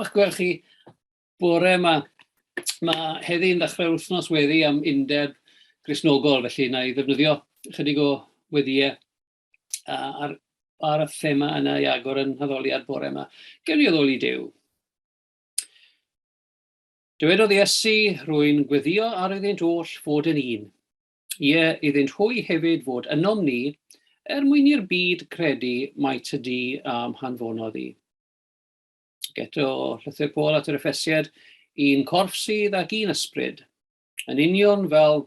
Falch gweld chi bore yma. Mae heddi'n ddechrau'r wythnos weddi am undeb Gristnogol, felly na i ddefnyddio chydig o weddïau ar, ar y thema yna i agor yn haddoliad bore yma. Gewn ni addoli Duw. Dywedodd Iesu, rwy'n gweddio ar iddynt oll fod yn un. Ie, iddynt hwy hefyd fod ynom ni, er mwyn i'r byd credu mai tydi a'm hanfonodd i. Ac eto, llythyr Paul at yr Effesiaid, un corff sydd ac un ysbryd, yn union fel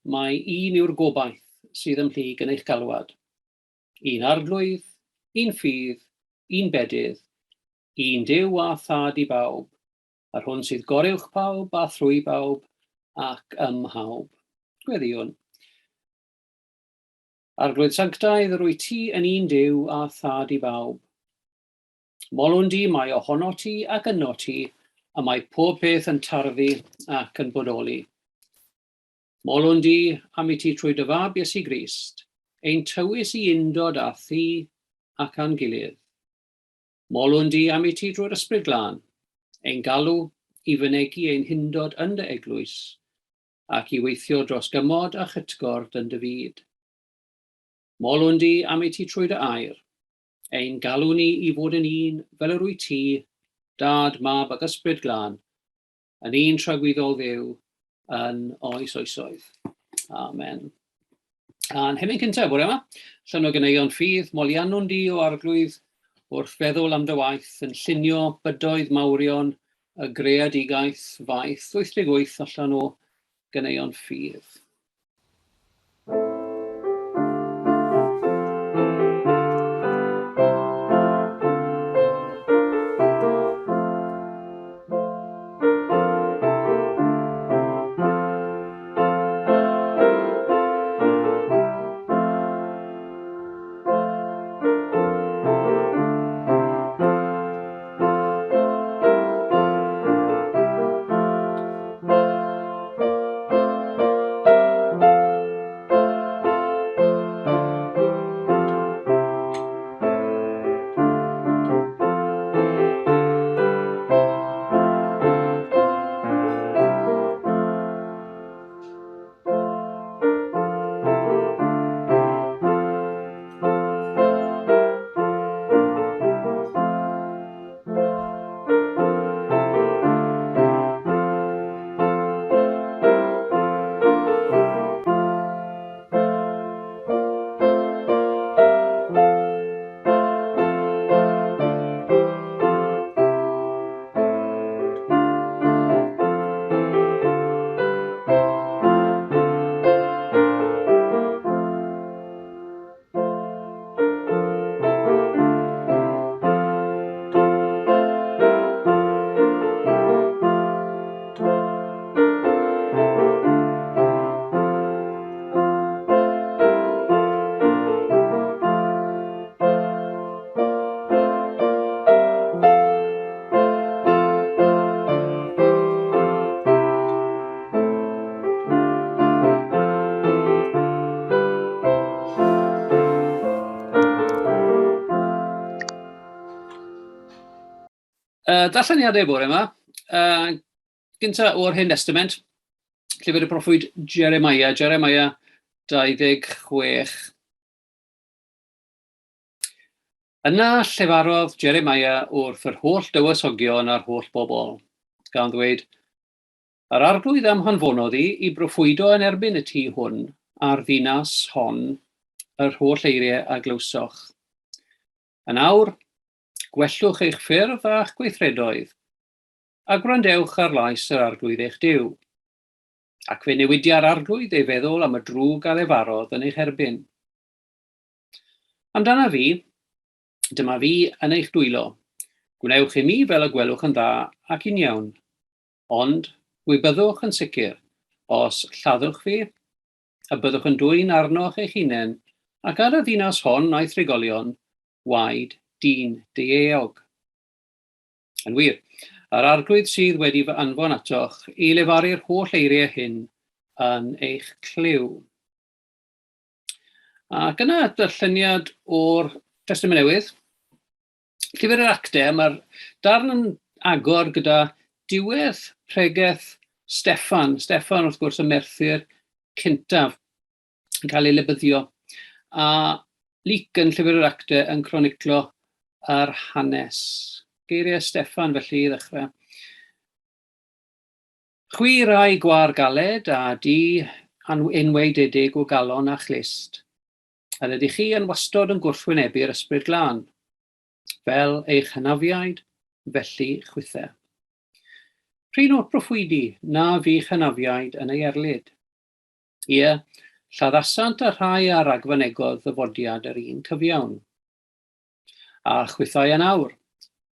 mai un yw'r gobaith sydd ymhlyg yn eich galwad. Un arglwydd, un ffydd, un bedydd, un Duw a Thad i bawb, yr hwn sydd goruwch pawb a thrwy bawb ac ym mhawb. Gweddïwn. Arglwydd Sanctaidd, yr wyt ti yn un Duw a Thad i bawb. Molwn di mai ohono ti ac yno ti y mae pob peth yn tarddu ac yn bodoli. Molwn di am i ti trwy dy Fab Iesu Grist, ein tywys i undod â thi ac â'n gilydd. Molwn di am i ti drwy'r Ysbryd Glân, ein galw i fynegi ein hundod yn dy eglwys, ac i weithio dros gymod a chytgord yn dy fyd. Molwn di am i ti trwy dy air, ein galw ni i fod yn un fel yr wyt ti, Dad, Mab ac Ysbryd Glân, yn un tragwyddol Dduw yn oes oesoedd. Amen. A'n hemyn cyntaf bore yma, allan o ganeuon ffydd, moliannwn di o arglwydd wrth feddwl am dy waith yn llunio bydoedd mawrion y greadigaeth faith 88 allan o ganeuon ffydd. Darlleniadau bore yma. Gynta o'r Hen Testament, llyfr y proffwyd Jeremiah, Jeremiah 26. Yna llefarodd Jeremiah wrth yr holl dywysogion a'r holl bobl, gan ddweud, Yr arglwydd am hanfonodd i i broffwydo yn erbyn y tŷ hwn a'r ddinas hon yr holl eiriau a glywsoch. Yn awr, gwellwch eich ffyrdd a'ch gweithredoedd, a gwrandewch ar lais yr arglwydd eich Duw. Ac fe newidia'r arglwydd ei feddwl am y drwg a lefarodd yn eich erbyn. Amdana fi, dyma fi yn eich dwylo. Gwnewch i mi fel y gwelwch yn dda ac uniawn. Ond, gwybyddwch yn sicr, os lladdwch fi, y byddwch yn dwyn arnoch eich hunain ac ar y ddinas hon a'i thrigolion waed dyn dieuog. Yn wir, yr arglwydd sydd wedi fy anfon atoch i lefaru'r holl eiriau hyn yn eich clyw. Ac yna darlleniad o'r Testament Newydd, Llyfr yr Actau, mae'r darn yn agor gyda diwedd pregeth Steffan. Steffan, wrth gwrs, y merthyr cyntaf yn cael ei lebyddio. A Luc yn Llyfr yr Actau yn croniclo yr hanes. Geiriau Steffan, felly, i ddechrau. Chwi rai gwar galed a di enwaededig o galon a chlust, a ydych chi yn wastod yn gwrthwynebu'r Ysbryd Glân, fel eich hynafiaid, felly chwithe. Prin o'r proffwydi na fu'ch hynafiaid yn ei erlid. Ie, lladdasant y rhai a ragfynegodd ddyfodiad yr un cyfiawn. A chwithau yn awr,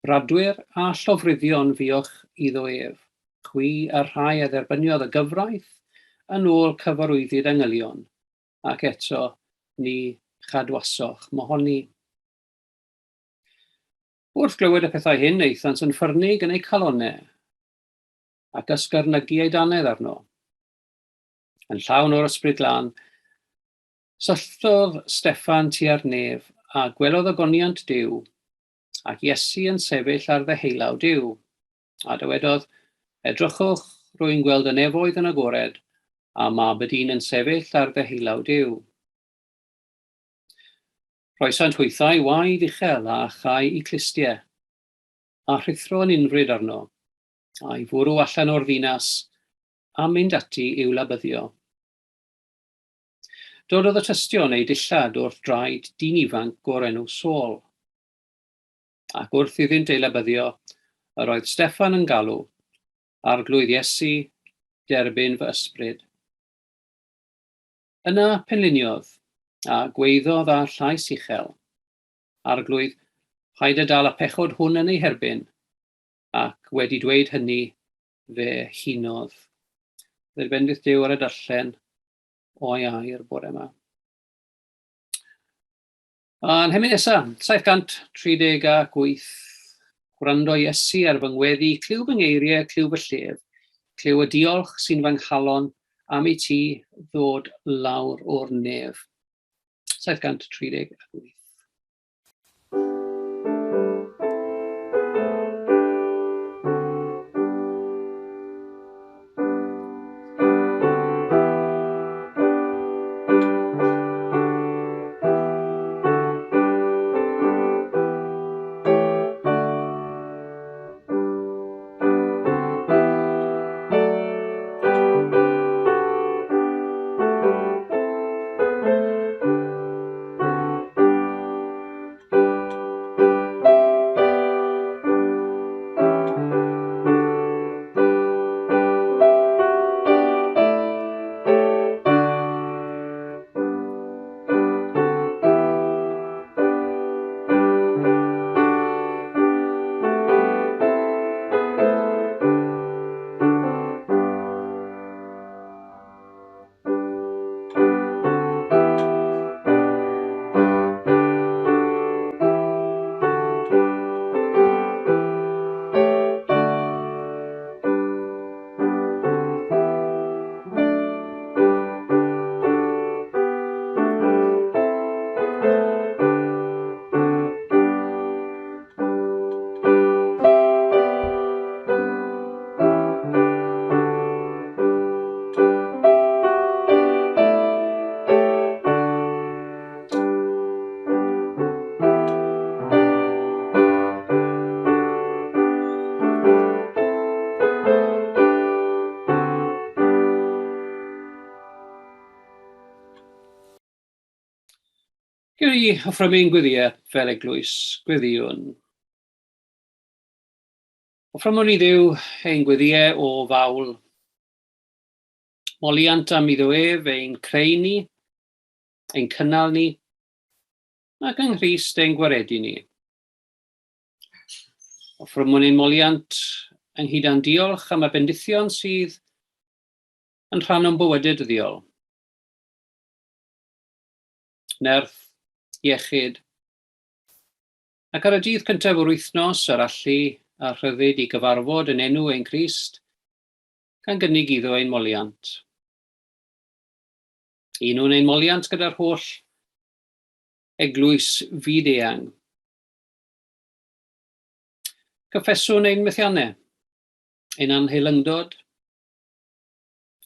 bradwyr a llofruddion fuoch iddo ef, chwi a'r rhai a dderbyniodd y gyfraith yn ôl cyfarwyddyd angylion, ac eto ni chadwasoch mohoni. Wrth glywed y pethau hyn, aethant yn ffyrnig yn eu calonnau, ac ysgyrnygu eu dannedd arno. Yn llawn o'r Ysbryd Glân, syllodd Steffan tua'r nef a gwelodd ogoniant Duw, ac Iesu yn sefyll ar ddeheulaw Duw. A dywedodd, Edrychwch, rwy'n gweld y nefoedd yn agored, a Mab y Dyn yn sefyll ar ddeheulaw Duw. Rhoesant hwythau waedd uchel a chau i clustiau, a rhuthro yn unfryd arno, a'i fwrw allan o'r ddinas, a mynd ati i'w labyddio. Dododd y tystion eu dillad wrth draed dyn ifanc o'r enw Saul. Ac wrth iddynt ei labyddio, yr oedd Steffan yn galw, Arglwydd Iesu, derbyn fy ysbryd. Yna penliniodd, a gweiddodd â llais uchel, Arglwydd, paid â dal y pechod hwn yn ei herbyn. Ac wedi dweud hynny, fe hunodd. Bydd bendith Duw ar y darllen o'i air bore yma. A'n hemyn nesaf, 738. Gwrando Iesu ar fy ngweddi, clyw fy ngeiriau, clyw fy llef. Clyw y diolch sy'n fy nghalon am i ti ddod lawr o'r nef. 738. Gewch ni offrymu'n gweddïau fel eglwys, gweddïwn. Offrymwn i Dduw ein gweddïau o fawl. Moliant am iddo ef ein creu ni, ein cynnal ni, ac yng Nghrist ein gwaredu ni. Offrymwn ein moliant ynghyd â'n diolch am y bendithion sydd yn rhan o'n bywydau dyddiol. Nerth, iechyd, ac ar y dydd cyntaf o'r wythnos yr allu a rhyddid i gyfarfod yn enw ein Crist, gan gynnig iddo ein moliant. Unwn ein moliant gyda'r holl eglwys fyd-eang. Cyffeswn ein methiannau, ein anheilyngdod,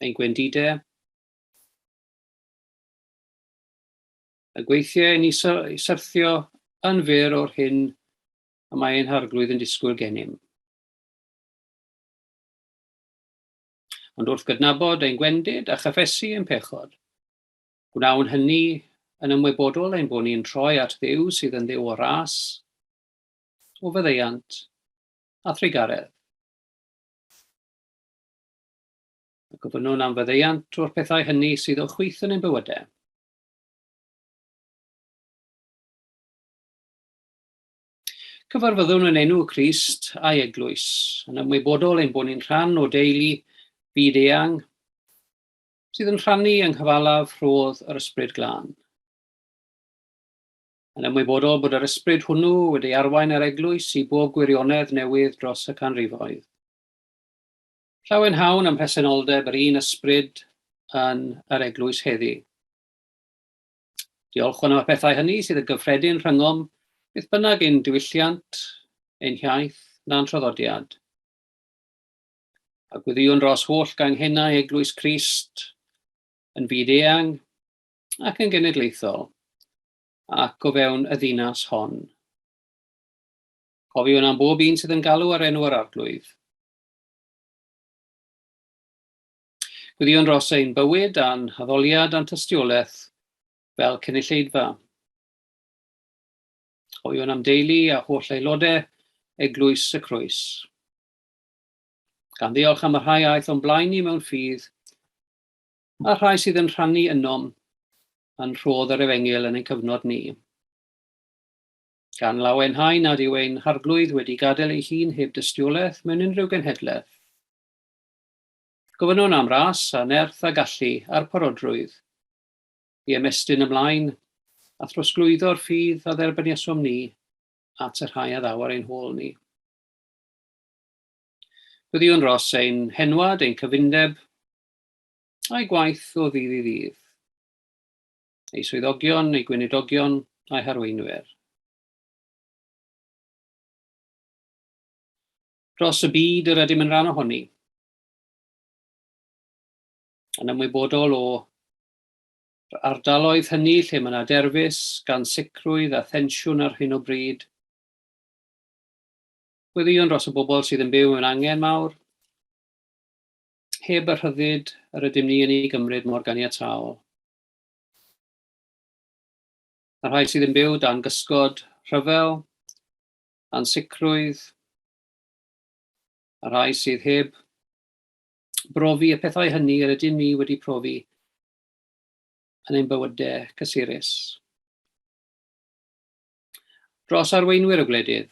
ein gwendidau, y gweithiau i ni syrthio yn fyr o'r hyn y mae ein Harglwydd yn disgwyl gennym. Ond wrth gydnabod ein gwendid a chyffesu ein pechod, gwnawn hynny yn ymwybodol ein bod ni'n troi at Dduw sydd yn Dduw o ras, o faddeuant a thrugaredd. A gofynnwn am faddeuant o'r pethau hynny sydd o chwith yn ein bywydau. Cyfarfyddwn yn enw Crist a'i Eglwys, yn ymwybodol ein bod ni'n rhan o deulu byd eang sydd yn rhannu yng nghyfalaf rhodd yr Ysbryd Glân. Yn ymwybodol bod yr ysbryd hwnnw wedi arwain yr eglwys i bob gwirionedd newydd dros y canrifoedd. Llawenhawn ym mhresenoldeb yr un ysbryd yn yr eglwys heddi. Diolchwn am y pethau hynny sydd yn gyffredin rhyngom, beth bynnag ein diwylliant, ein hiaith na'n traddodiad. A gweddïwn dros holl ganghennau Eglwys Crist yn fyd eang ac yn genedlaethol, ac o fewn y ddinas hon. Cofiwn am bob un sydd yn galw ar enw yr Arglwydd. Gweddïwn dros ein bywyd a'n haddoliad a'n tystiolaeth fel cynulleidfa. Cofiwn am deulu a holl aelodau Eglwys y Croes. Gan ddiolch am y rhai aeth o'n blaen ni mewn ffydd, a'r rhai sydd yn rhannu ynom yn rhodd yr efengyl yn ein cyfnod ni. Gan lawenhau nad yw ein Harglwydd wedi gadael ei hun heb dystiolaeth mewn unrhyw genhedlaeth. Gofynnwn am ras a nerth a gallu a'r parodrwydd i ymestyn ymlaen a throsglwyddo'r ffydd a dderbyniasom ni at y rhai a ddaw ar ein hôl ni. Gweddïwn dros ein henwad, ein cyfundeb, a'i gwaith o ddydd i ddydd, ei swyddogion, ei gweinidogion a'i harweinwyr. Dros y byd yr ydym yn rhan ohoni, yn ymwybodol o ardaloedd hynny lle mae yna derfys gan sicrwydd a thensiwn ar hyn o bryd. Gweddïwn dros y bobl sydd yn byw mewn angen mawr, heb y rhyddid yr ydym ni yn ei gymryd mor ganiataol. Y rhai sydd yn byw dan gysgod rhyfel, ansicrwydd, y rhai sydd heb brofi y pethau hynny yr ydym ni wedi profi yn ein bywydau cysurus. Dros arweinwyr y gwledydd,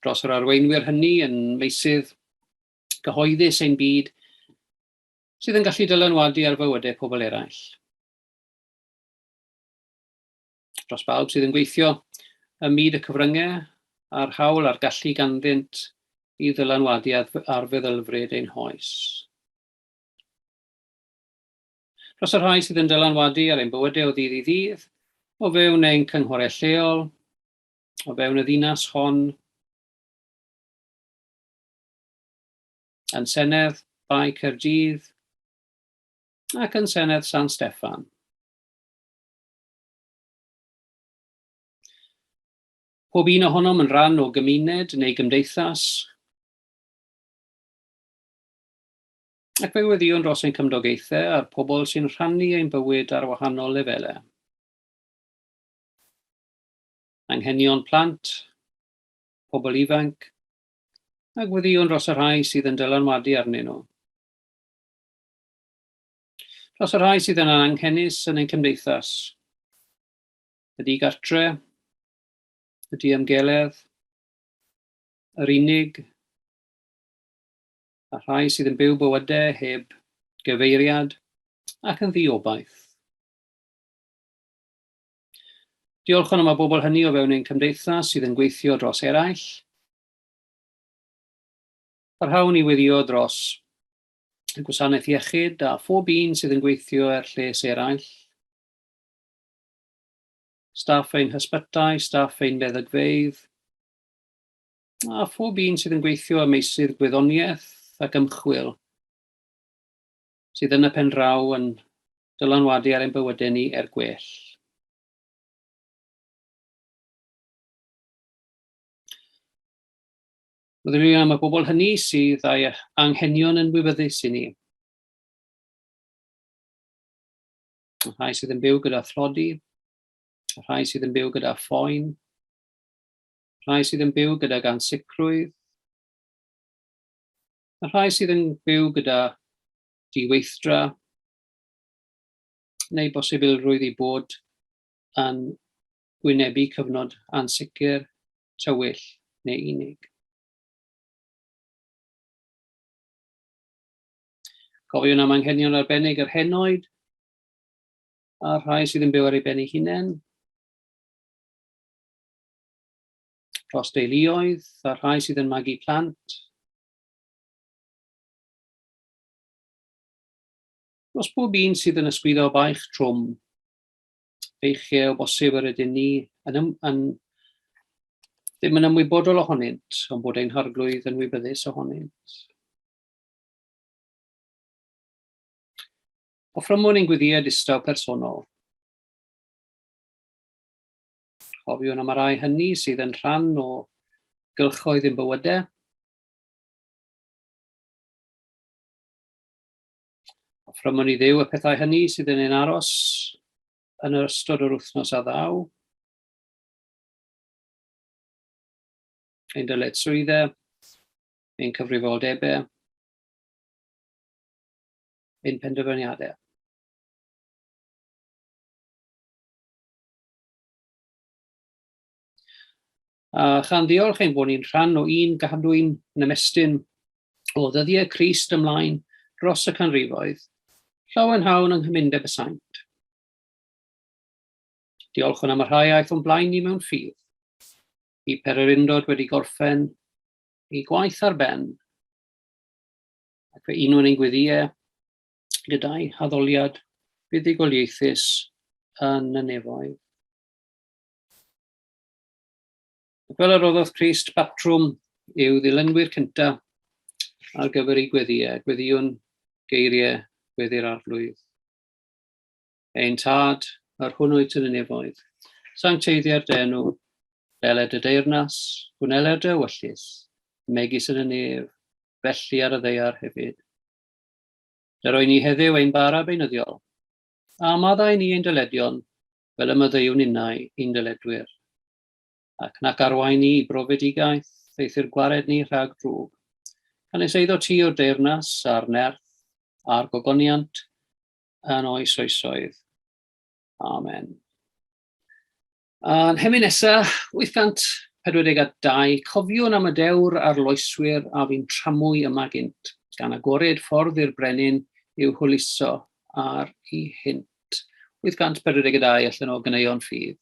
dros yr arweinwyr hynny yn meysydd cyhoeddus ein byd sydd yn gallu dylanwadu ar fywydau pobl eraill. Dros bawb sydd yn gweithio ym myd y cyfryngau a'r hawl a'r gallu ganddynt i ddylanwadu ar feddylfryd ein hoes. Dros y rhai sydd yn dylanwadu ar ein bywydau o ddydd i ddydd, o fewn ein cynghorau lleol, o fewn y ddinas hon, yn Senedd Bae Caerdydd ac yn Senedd San Steffan. Pob un ohonom yn rhan o gymuned neu gymdeithas, ac fe weddïwn dros ein cymdogaethau a'r pobl sy'n rhannu ein bywyd ar wahanol lefelau. Anghenion plant, pobl ifanc, a gweddïwn dros y rhai sydd yn dylanwadu arnyn nhw. Dros y rhai sydd yn anghenus yn ein cymdeithas, y digartre, y diymgeledd, yr unig, a rhai sydd yn byw bywydau heb gyfeiriad ac yn ddiobaith. Diolchwn am y bobl hynny o fewn ein cymdeithas sydd yn gweithio dros eraill. Parhawn i weddïo dros y gwasanaeth iechyd a phob un sydd yn gweithio er lles eraill. Staff ein hysbytai, staff ein meddygfeydd, a phob un sydd yn gweithio ym meysydd gwyddoniaeth ac ymchwil, sydd yn y pen draw yn dylanwadu ar ein bywydau ni er gwell. Meddyliwn am y bobl hynny sydd â'i anghenion yn wybyddus i ni. Y rhai sydd yn byw gyda thlodi, y rhai sydd yn byw gyda phoen, y rhai sydd yn byw gydag ansicrwydd, y rhai sydd yn byw gyda diweithdra, neu bosibilrwydd i bod yn gwynebu cyfnod ansicr, tywyll neu unig. Cofiwn am anghenion arbennig yr henoed a'r rhai sydd yn byw ar eu ben eu hunain, dros deuluoedd a'r rhai sydd yn magu plant, dros bob un sydd yn ysgwyddo baich trwm, beichiau o bosib yr ydyn ni yn, ym, yn, ddim yn ymwybodol ohonynt, ond bod ein harglwydd yn wybyddus ohonynt. Offrymwn ein gweddïau distaw personol. Cofiwn am y rhai hynny sydd yn rhan o gylchoedd ein bywydau. Offrymwn i Dduw y pethau hynny sydd yn ein aros yn yr ystod o'r wythnos a ddaw. Ein dyletswyddau, ein cyfrifoldebau, ein penderfyniadau. A chan ddiolch ein bod ni'n rhan o un gadwyn yn ymestyn o ddyddiau Crist ymlaen dros y canrifoedd, llawenhawn yng nghymundeb y saint. Diolchwn am y rhai aeth o'n blaen ni mewn ffydd, i pererindod wedi gorffen, i gwaith ar ben, ac fe unwn ein gweddïau gyda'i haddoliad buddugoliaethus yn y nefoedd. Ac fel y rhoddodd Crist batrwm i'w ddilynwyr cyntaf ar gyfer eu gweddïau, gweddïwn geiriau gweddi'r Arglwydd. Ein Tad, yr hwn wyt yn y nefoedd, sancteiddier dy enw, deled dy deyrnas, gwneler dy ewyllys, megis yn y nef, felly ar y ddaear hefyd. Dyroi ni heddiw ein bara beunyddiol, a maddau ni ein dyledion, fel y maddeuwn innau i'n dyledwyr. Ac nac arwain ni i brofedigaeth, eithr gwared ni rhag drwg. Canys eiddo ti yw'r deyrnas, a'r nerth, a'r gogoniant, yn oes oesoedd. Amen. A'n hemyn nesaf, 842, cofiwn am y dewr arloeswyr a fu'n tramwy yma gynt, gan agored ffordd i'r brenin i'w hwyluso ar ei hynt. 842 allan o Ganeuon Ffydd.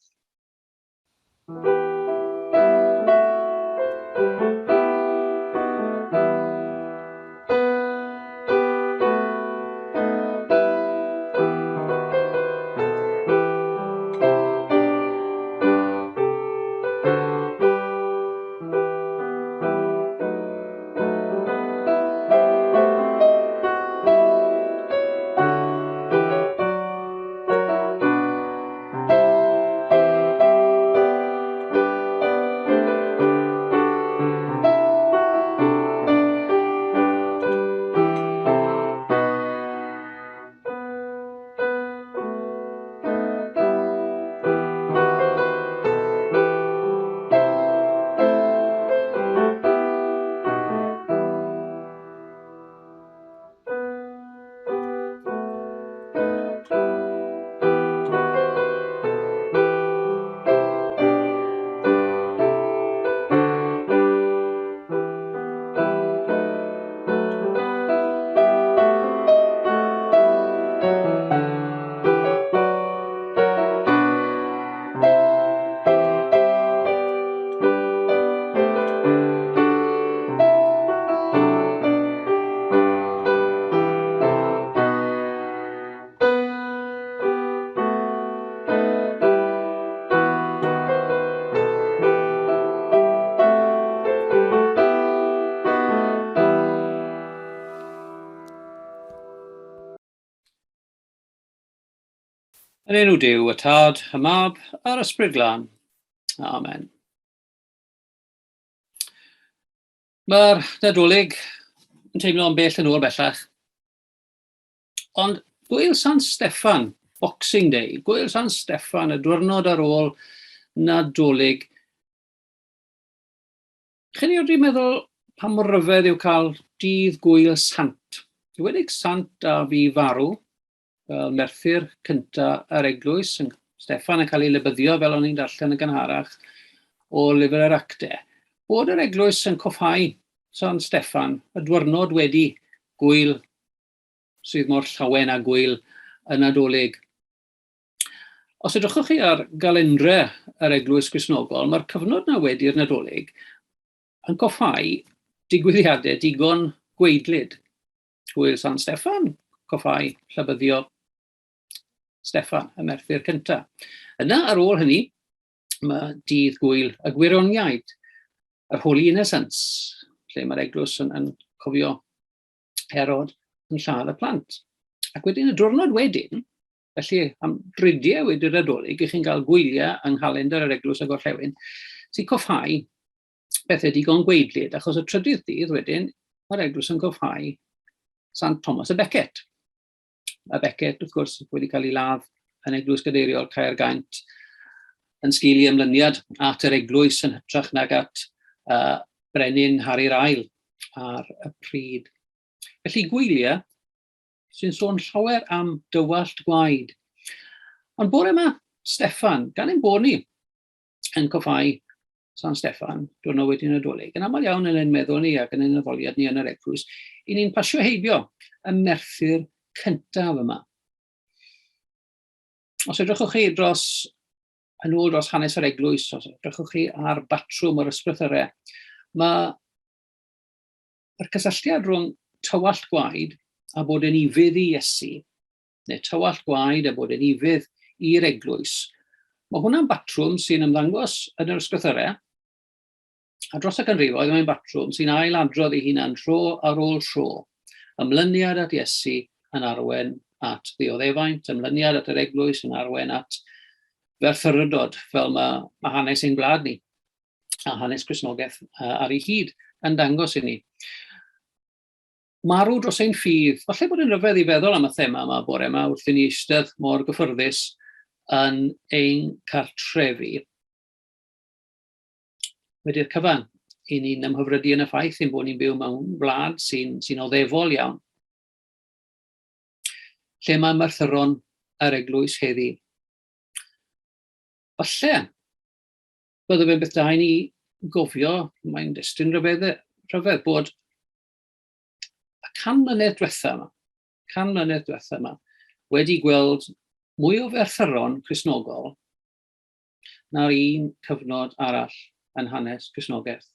Yn enw Duw, y Tad, y Mab, a'r Ysbryd Glân. Amen. Mae'r Nadolig yn teimlo yn bell yn ôl bellach. Ond Gwyl San Steffan, Boxing Day, Gwyl San Steffan, y diwrnod ar ôl Nadolig. Chi'n ei meddwl pa mor ryfedd yw cael dydd gwyl sant? Ywedig sant a fi farw, fel merthyr cynta yr eglwys, yn Steffan yn cael ei lybyddio fel o'n i'n darllen yn gynharach o lyfr yr Acte, bod yr eglwys yn coffhau San Steffan y dwyrnod wedi gwyl sydd mor llawen â gwyl y Nadolig. Os edrychwch chi ar galendre yr Eglwys Gristnogol, mae'r cyfnod na wedi'r Nadolig yn coffhau digwyddiadau digon gweidlyd. Gwyl San Steffan, coffhau llabyddio Steffan, y merthyr cyntaf. Yna, ar ôl hynny, mae dydd gwyl y Gwironiaid, yr Holy Innocents, lle mae'r eglwys yn, yn cofio Herod yn lladd y plant. Ac wedyn y diwrnod wedyn, felly am dridiau wedi'r Nadolig, i chi'n cael gwyliau yng nghalendr yr Eglwys y Gorllewin, sy'n coffhau bethau digon gweidlyd, achos y trydydd dydd wedyn, mae'r Eglwys yn coffhau Sant Thomas y Becket. A Becket, wrth gwrs, wedi cael ei ladd yn Eglwys Gadeiriol Caergaint yn sgil ei ymlyniad at yr eglwys yn hytrach nag at uh, Brenin Harri'r Ail ar y pryd. Felly gwyliau sy'n sôn llawer am dywallt gwaed. Ond bore yma, Steffan, gan ein bod ni yn coffau San Steffan, diwrnod wedi Nadolig, yn aml iawn yn ein meddwl ni ac yn ein addoliad ni yn yr eglwys, i ni'n pasio heibio y merthyr cyntaf yma. Os edrychwch chi dros yn ôl dros hanes yr eglwys, os edrychwch chi ar batrwm yr ysgrythyrau, mae yr cysylltiad rhwng tywallt gwaed a bod yn ufudd i Iesu, neu tywallt gwaed a bod yn ufudd i'r eglwys, mae hwnna'n batrwm sy'n ymddangos yn yr ysgrythyrau, a dros y canrifoedd mae'n batrwm sy'n ailadrodd ei hunan tro ar ôl tro. Ymlyniad at Iesu yn arwen at ddioddefaint, ymlyniad at yr eglwys yn arwen at ferthyrdod, fel mae, mae hanes ein gwlad ni a hanes Cristnogaeth ar ei hyd yn dangos i ni. Marw dros ein ffydd. Falle bod yn rhyfedd i feddwl am y thema yma bore yma wrth i ni eistedd mor gyffyrddus yn ein cartrefi. Wedi'r cyfan, i ni'n ymhyfrydu yn y ffaith ein bod ni'n byw mewn wlad sy'n sy oddefol iawn. Lle mae merthyron yr eglwys heddi? Falle bydde fe'n beth da i ni gofio, mae'n destun rhyfedd, rhyfedd bod y 100 mlynedd diwetha yma, 100 mlynedd diwetha yma, wedi gweld mwy o ferthyron Cristnogol na'r un cyfnod arall yn hanes Cristnogaeth.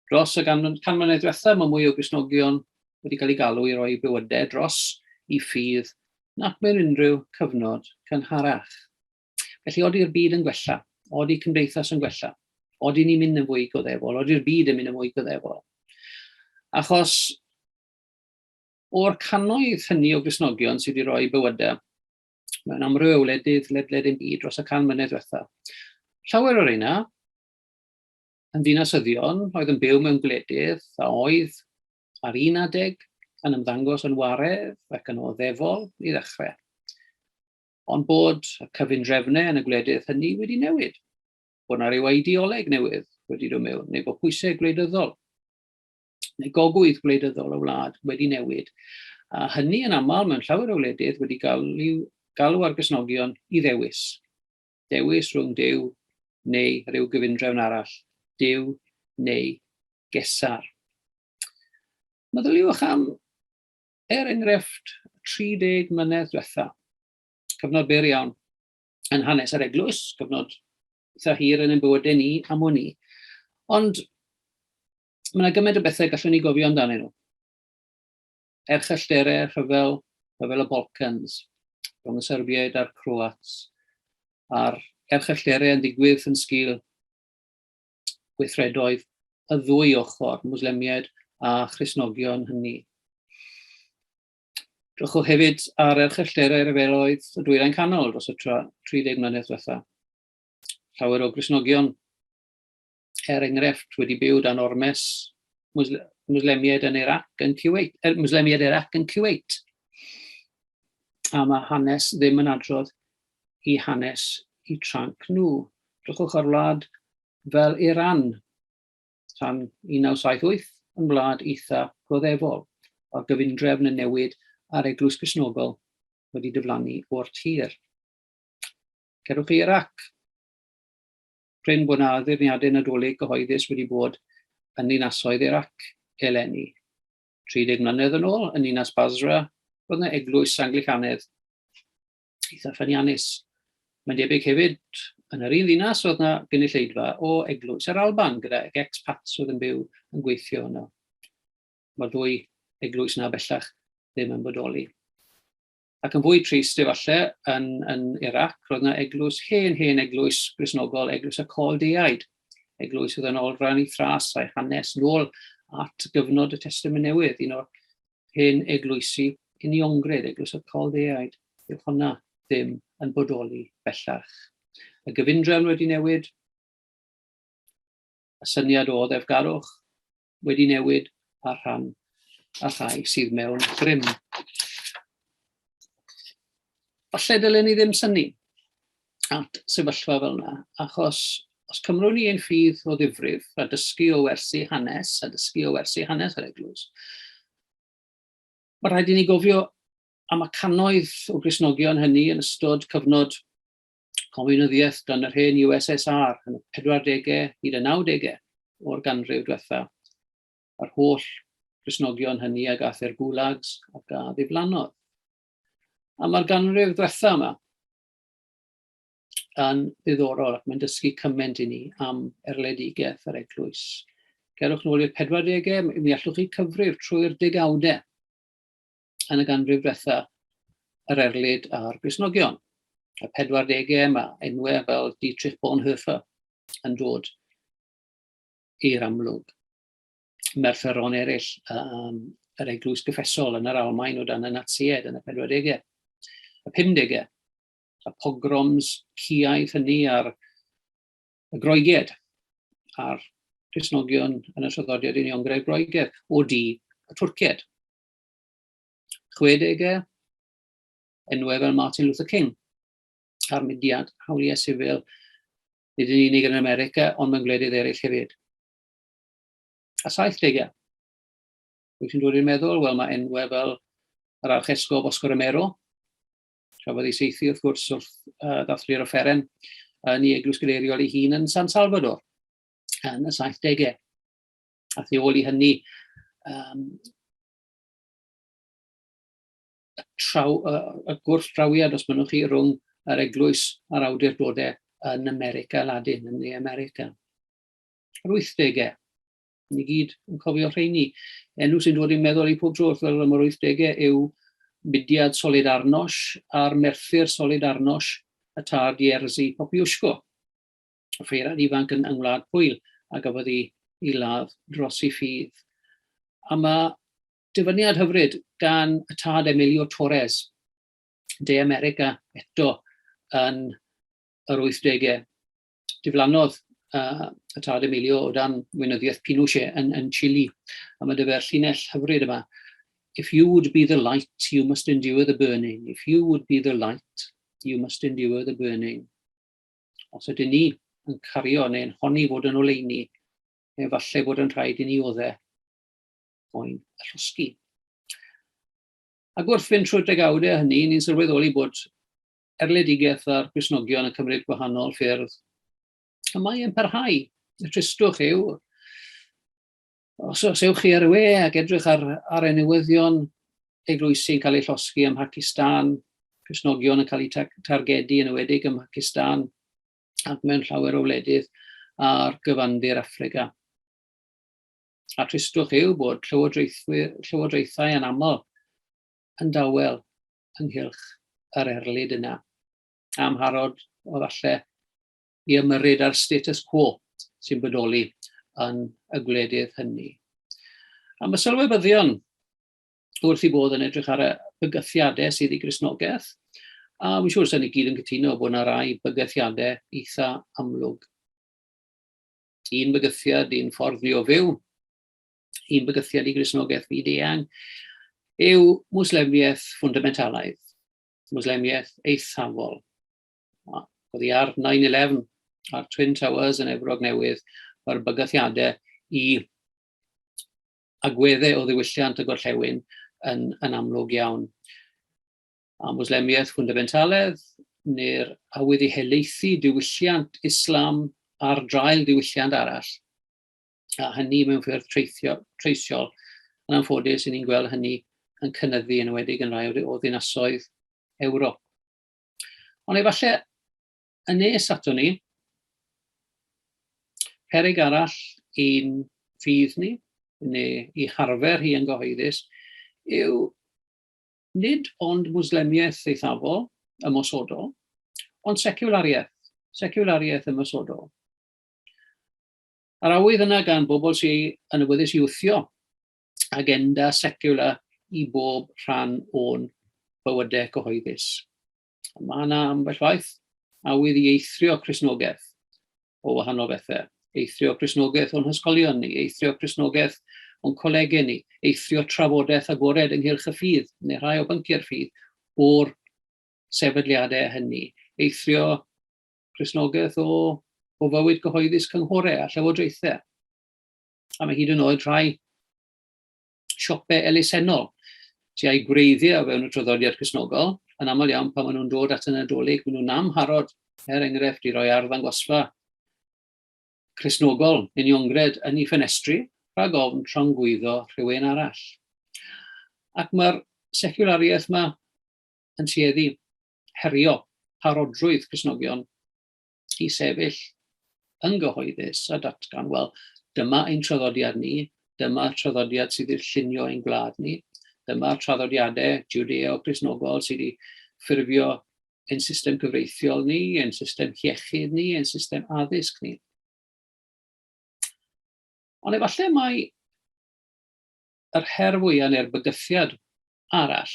Dros y gan, can mlynedd diwetha, mae mwy o Gristnogion wedi cael eu galw i roi bywydau dros i ffydd nac mewn unrhyw cyfnod cynharach. Felly, odi'r byd yn gwella? Odi cymdeithas yn gwella? Odi ni'n mynd yn fwy goddefol? Odi'r byd yn mynd yn fwy goddefol? Achos o'r cannoedd hynny o Gristnogion sydd wedi rhoi bywydau mewn amryw o wledydd ledled ein byd dros y 100 mlynedd diwetha, llawer o'r reina yn ddinasyddion oedd yn byw mewn gwledydd a oedd ar un adeg yn ymddangos yn waredd ac yn oddefol i ddechrau. Ond bod y cyfundrefnau yn y gwledydd hynny wedi newid, bod 'na ryw ideoleg newydd wedi dod mewn, neu bod pwysau gwleidyddol, neu gogwydd gwleidyddol y wlad wedi newid. A hynny yn aml mewn llawer o wledydd wedi galw, galw ar Gristnogion i ddewis. Dewis rhwng Duw neu ryw gyfundrefn arall, Duw neu Gesar. Meddyliwch am Er enghraifft, 30 mlynedd diwetha, cyfnod byr iawn yn hanes yr eglwys, cyfnod eitha hir yn ein bywydau ni am wn i, ond mae yna gymaint o bethau gallwn ni gofio amdanyn nhw. Erchyllterau rhyfel, rhyfel y Balkans, rhwng y Serbiaid a'r Croats, a'r erchyllterau yn digwydd yn sgil gweithredoedd y ddwy ochr, Mwslemiaid a Christnogion hynny. Drychwch hefyd ar erchyllterau rhyfeloedd y Dwyrain Canol dros y 30 mlynedd diwetha. Llawer o Gristnogion, er enghraifft, wedi byw dan ormes Mwslemiaid yn Iraq yn Kuwait, Mwslemiaid Iraq yn Kuwait. A mae hanes ddim yn adrodd i hanes i tranc nhw. Drychwch ar wlad fel Iran, tan 1978 yn wlad eitha goddefol, a'r gyfundrefn yn newid a'r Eglwys Gristnogol wedi diflannu o'r tir. Cerwch i Iraq. Prin bod 'na addurniadau Nadolig gyhoeddus wedi bod yn ninasoedd Iraq eleni. 30 mlynedd yn ôl, yn ninas Basra, roedd 'na eglwys Anglicanaidd eitha ffyniannus. Mae'n debyg hefyd, yn yr un ddinas oedd 'na gynulleidfa o Eglwys yr Alban gyda ex-pats oedd yn byw yn gweithio yno. Mae'r ddwy eglwys yna bellach ddim yn bodoli. Ac yn fwy trist efallai, yn, yn Iraq, roedd yna eglwys, hen, hen eglwys Gristnogol, eglwys y Caldeaid, eglwys oedd yn olrhain ei thras a'i hanes nôl at gyfnod y Testament Newydd, un o'r hen eglwysi uniongred, eglwys y Caldeaid, dyw honna ddim yn bodoli bellach. Y gyfundrefn wedi newid, y syniad o oddefgarwch wedi newid a rhan a rhai sydd mewn grym. Falle dylen ni ddim synnu at sefyllfa fel yna, achos os cymrwn ni ein ffydd o ddifrif a dysgu o wersi hanes, a dysgu o wersi hanes yr eglwys, mae rhaid i ni gofio am y cannoedd o Gristnogion hynny yn ystod cyfnod comiwnyddiaeth dan yr hen USSR yn y 40au hyd y 90au o'r ganrif diwetha. Yr holl Gristnogion hynny a gath i'r gulags ac a ddiflannodd. A mae'r ganrif ddiwetha yma yn ddiddorol ac mae'n dysgu cymaint i ni am erledigaeth yr eglwys. Cerwch nôl i'r 40au, mi allwch chi cyfrif trwy'r degawdau yn y ganrif diwetha yr erlid a'r Gristnogion. Y 40au mae enwau fel Dietrich Bonhoeffer yn dod i'r amlwg. Merthyron eraill, um, yr eglwys gyffesol yn yr Almaen o dan y Natsiaid yn y 40au, y 50au, y pogroms ciaidd hynny ar y Groegiaid, a'r Cristnogion yn y traddodiad uniongred Groegaidd, o du y Twrciaid. 60au, enwau fel Martin Luther King, a'r mudiad hawliau sifil, nid yn unig yn America, ond mewn gwledydd eraill hefyd. A 70au, pwy sy'n dod i'r meddwl? Wel, mae enwau fel yr Archesgob Oscar Romero, cafodd ei saethu wrth gwrs wrth ddathlu'r offeren yn ei eglwys gadeiriol ei hun yn San Salvador yn y 70au. A thu ôl i hynny, y, traw, y, y gwrthdrawiad, os mynnwch chi, rhwng yr eglwys a'r awdurdodau yn America Ladin, yn Ne America. Yr 80au, ni gyd yn cofio rheini. Enw sy'n dod i'n meddwl i pob tro wrth feddwl am yr 80au yw mudiad Solidarnosc a'r merthyr Solidarnosc y tad Jerzy Popiełuszko, y ffeirad ifanc yn, yng Ngwlad Pwyl a gafodd ei, ei ladd dros ei ffydd. A mae dyfyniad hyfryd gan y tad Emilio Torres, De America eto yn yr 80au. Diflannodd y tad Emilio o dan weinyddiaeth Pinochet yn, yn Chile. A mae dyfer llinell hyfryd yma. If you would be the light, you must endure the burning. If you would be the light, you must endure the burning. Os ydyn ni yn cario neu'n honni fod yn oleuni, efallai bod yn rhaid i ni odde poen y llosgi. Ac wrth fynd trwy'r degawdau hynny, ni'n sylweddoli bod erledigaeth a'r Gristnogion yn cymryd gwahanol ffyrdd. A mae e'n parhau. Y tristwch yw, os, os ewch chi ar y we ac edrych ar, ar y newyddion, eglwysi'n cael eu llosgi ym Mhacistan, Cristnogion yn cael eu targedu yn ewedig ym Mhacistan ac mewn llawer o wledydd ar gyfandir Affrica. A tristwch yw bod llywodraethau yn aml yn dawel ynghylch yr erlid yna. Amharod o falle i ymyrryd â'r status quo sy'n bodoli yn y gwledydd hynny. A mae sylwebyddion wrth i bod yn edrych ar y bygythiadau sydd i Gristnogaeth, a wy'n siŵr sy'n ni gyd yn cytuno bod yna rai bygythiadau eitha amlwg. Un bygythiad i'n ffordd ni o fyw, un bygythiad i Gristnogaeth fyd eang, yw Mwslemiaeth ffwndamentalaidd, Mwslemiaeth eithafol. Oddi ar 9-11 a'r Twin Towers yn Efrog Newydd, mae'r bygythiadau i agweddau o ddiwylliant y gorllewin yn, yn amlwg iawn. A Mwslemiaeth ffwndamentaledd, neu'r awydd i helaethu diwylliant Islam ar draul diwylliant arall, a hynny mewn ffyrdd treithio, treisiol. Yn anffodus, i ni'n gweld hynny yn cynyddu yn enwedig yn rhai o ddinasoedd Ewrop. Ond efallai yn nes ato ni, peryg arall i'n ffydd ni, neu i harfer hi yn gyhoeddus, yw nid ond Mwslemiaeth eithafol, ymosodol, ond seciwlariaeth, seciwlariaeth ymosodol. A'r awydd yna gan bobl sy'n yn awyddus i wthio agenda seciwlar i bob rhan o'n bywydau cyhoeddus. Mae yna ambell waith awydd i eithrio Cristnogaeth o wahanol bethau. Eithrio Cristnogaeth o'n hysgolion ni, eithrio Cristnogaeth o'n colegau ni, eithrio trafodaeth agored ynghylch y ffydd, neu rhai o bynciau'r ffydd, o'r sefydliadau hynny. Eithrio Cristnogaeth o, o fywyd cyhoeddus cynghorau a llywodraethau. A mae hyd yn oed rhai siopau elusennol sy'n a'u gwreiddiau o fewn y traddodiad Cristnogol, yn aml iawn pan maen nhw'n dod at y Nadolig, maen nhw'n amharod, er enghraifft, i roi arddangosfa Cristnogol uniongred yn ei ffenestri, rhag ofn tramgwyddo rhywun arall. Ac mae'r seciwlariaeth yma yn tueddu herio parodrwydd Cristnogion i sefyll yn gyhoeddus a datgan, wel, dyma ein traddodiad ni, dyma'r traddodiad sydd wedi llunio ein gwlad ni, dyma'r traddodiadau Judeo-Cristnogol sydd wedi ffurfio ein system cyfreithiol ni, ein system iechyd ni, ein system addysg ni. Ond efallai mai yr her fwyaf neu'r bygythiad arall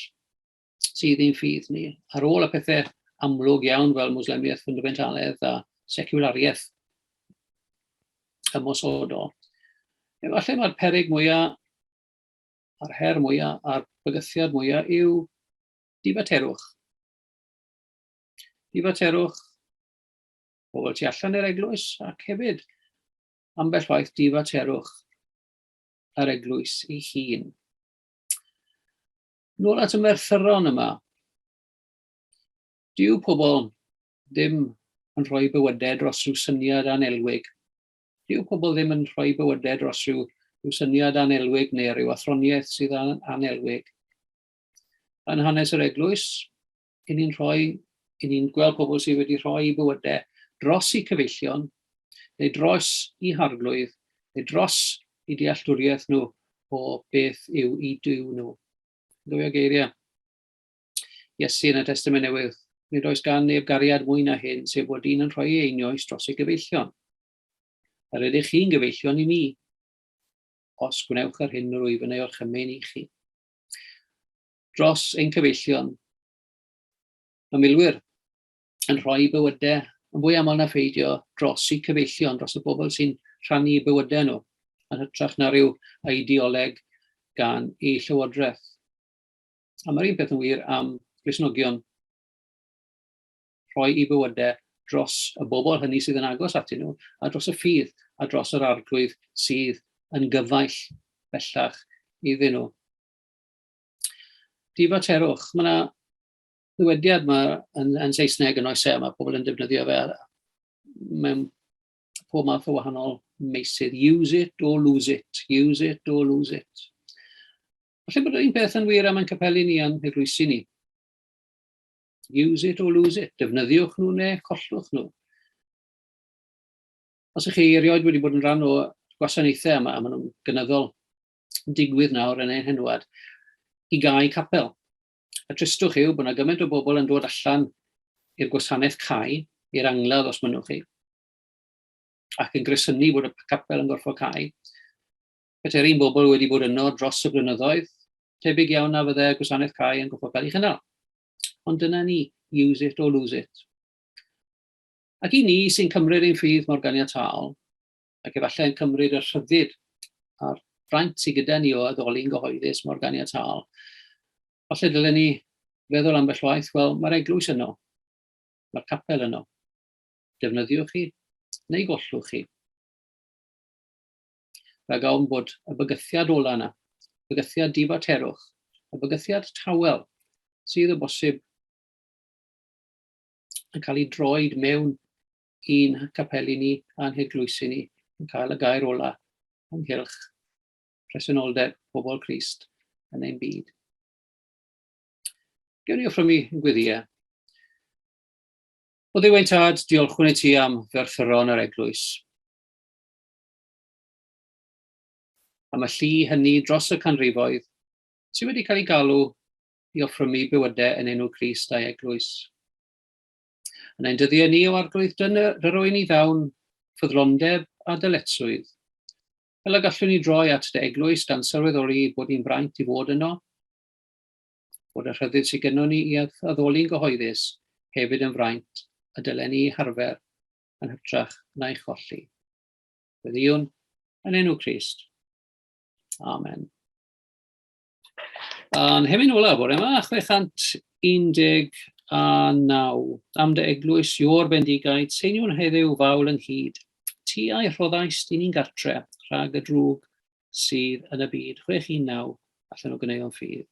sydd i'n ffydd ni, ar ôl y pethau amlwg iawn fel Mwslemiaeth ffwndamentaledd a seciwlariaeth ymosodol, efallai mae'r peryg mwyaf, a'r her mwyaf, a'r bygythiad mwyaf yw difaterwch. Difaterwch pobl tu allan i'r eglwys ac hefyd ambell waith difaterwch yr eglwys ei hun. Nôl at y merthyron yma. Dyw pobl ddim yn rhoi bywydau dros rhyw syniad anelwig. Dyw pobl ddim yn rhoi bywydau dros rhyw, rhyw syniad anelwig neu rhyw athroniaeth sydd an, anelwig. Yn hanes yr eglwys, i ni'n rhoi, i ni'n gweld pobl sydd wedi rhoi bywydau dros eu cyfeillion, neu dros eu harglwydd, neu dros eu dealltwriaeth nhw o beth yw eu Duw nhw. Gofio geiriau Iesu yn y Testament Newydd, nid oes gan neb gariad mwy na hyn, sef bod dyn yn rhoi ei einioes dros ei gyfeillion. Yr ydych chi'n gyfeillion i mi, os gwnewch yr hyn yr wyf yn ei orchymyn i chi. Dros ein cyfeillion, mae milwyr yn rhoi bywydau yn fwy aml na pheidio dros eu cyfeillion, dros y bobl sy'n rhannu bywydau nhw, yn hytrach na rhyw ideoleg gan eu llywodraeth. A mae'r un peth yn wir am Gristnogion. Rhoi eu bywydau dros y bobl hynny sydd yn agos atyn nhw, a dros y ffydd, a dros yr arglwydd sydd yn gyfaill bellach iddyn nhw. Difaterwch. Mae yna ddywediad yma yn, yn Saesneg yn oes e, mae pobl yn defnyddio fe mewn pob math o wahanol meysydd. Use it or lose it. Use it or lose it. Falle bod yr un peth yn wir am ein capeli ni a'n heglwysi ni. Use it or lose it. Defnyddiwch nhw neu collwch nhw. Os ych chi erioed wedi bod yn rhan o gwasanaethau yma, a maen nhw'n gynyddol digwydd nawr yn ein henwad, i gau capel. Y tristwch yw bod yna gymaint o bobl yn dod allan i'r gwasanaeth cau, i'r angladd os mynnwch chi, ac yn gresynu bod y capel yn gorfod cau. Petai'r un bobl wedi bod yno dros y blynyddoedd, Tebyg iawn na fydde gwasanaeth cae yn goffod cael ei chynnal. Ond dyna ni, use it or lose it. Ac i ni sy'n cymryd ein ffydd mor ganiataol, ac efallai yn cymryd y rhyddid a'r fraint sydd gyda ni o addoli'n gyhoeddus mor ganiataol, falle dylen ni feddwl ambell waith, wel, mae'r eglwys yno, mae'r capel yno. Defnyddiwch chi neu gollwch chi. Rhag ofn bod y bygythiad ola yna, bygythiad difaterwch, y bygythiad tawel sydd o bosib yn cael ei droed mewn i'n capeli ni a'n heglwysi ni yn cael y gair ola ynghylch presenoldeb pobl Crist yn ein byd. Gewn ni offrymu yn gweddiau. O Dduw ein Tad, diolchwn i ti am ferthyron yr eglwys. Am y llu hynny dros y canrifoedd sydd wedi cael ei galw i offrymu bywydau yn enw Crist a'i eglwys. Yn ein dyddiau ni o Arglwydd, dyrwy ni ddawn ffyddlondeb a dyletswydd. Fel y gallwn ni droi at dy eglwys gan sylweddoli bod ni'n fraint i fod yno, bod y rhyddid sydd gynnon ni i addoli'n gyhoeddus hefyd yn fraint y dylen ni harfer yn hytrach na'i cholli. Gweddïwn yn enw Crist. Amen. A'n hemyn ola bore yma, 619. Am dy eglwys, Ior bendigaid, seiniwn heddiw fawl ynghyd. Ti a'i rhoddaist i ni'n gartre rhag y drwg sydd yn y byd. 619 allan o Ganeuon Ffydd.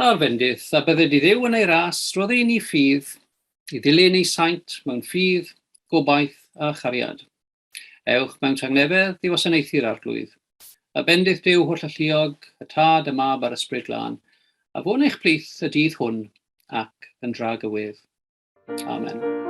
A'r fendith, a bydded i Dduw yn ei ras, roddi i ni ffydd, i ddilyn ei saint mewn ffydd, gobaith a chariad. Ewch mewn tangnefedd i wasanaethu'r Arglwydd. A bendith Duw hollalluog, y Tad, y Mab a'r Ysbryd Glân, a fo'n eich plith y dydd hwn ac yn dragywydd. Amen.